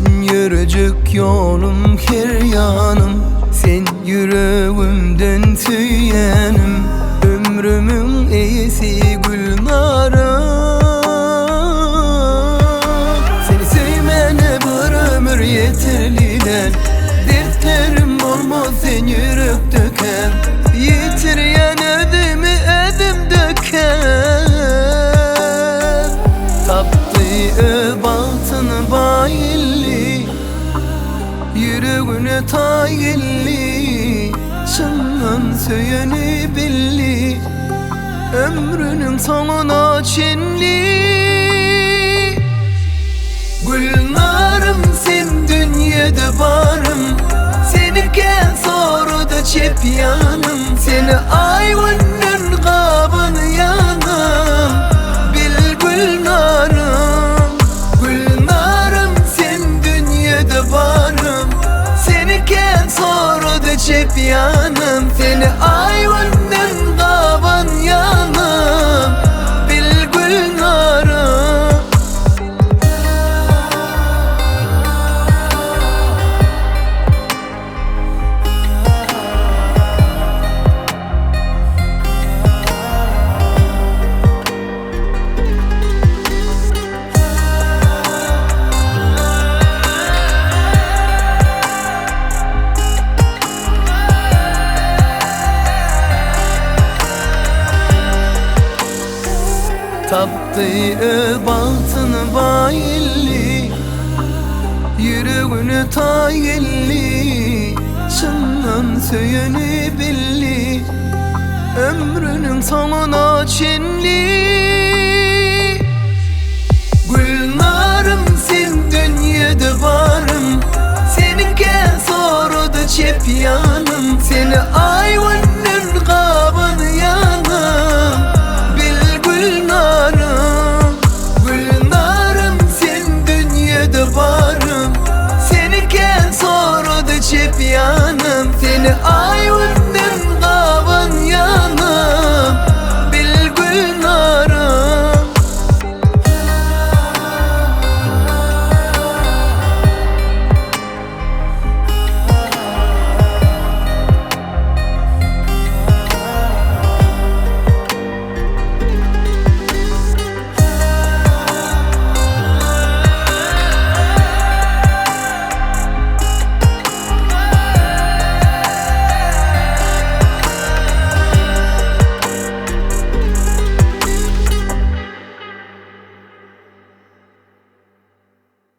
Sen ýörejek ýolum her ýanym Sen ýüregimden söýýänim Ömrümiň eýesi Gülnarym Seni söýmäne bir ömür ýeterli däl Dertlerim bolmaz sen ýürekdekäň Ýitirýän özümi özümdekäm Tapdy öz bagtyny baý illi Ýüregine taý geldi Çyndan söýeni bildi Ömrüniň soňuna çenli Gülnarym sen dünýede barym Seni kän sorady çep ýanym Seni aý günden gaban ýanym Bil Gülnarym Gülnarym sen dünýede barym Seni kän sorady çep ýanym Seni aý günden gaban ýanym Bil Gülnarym. Tapdy öz bagtyny baý illi Ýüregine taý geldi Çyndan söýeni bildi Ömrüniň soňuna çenli.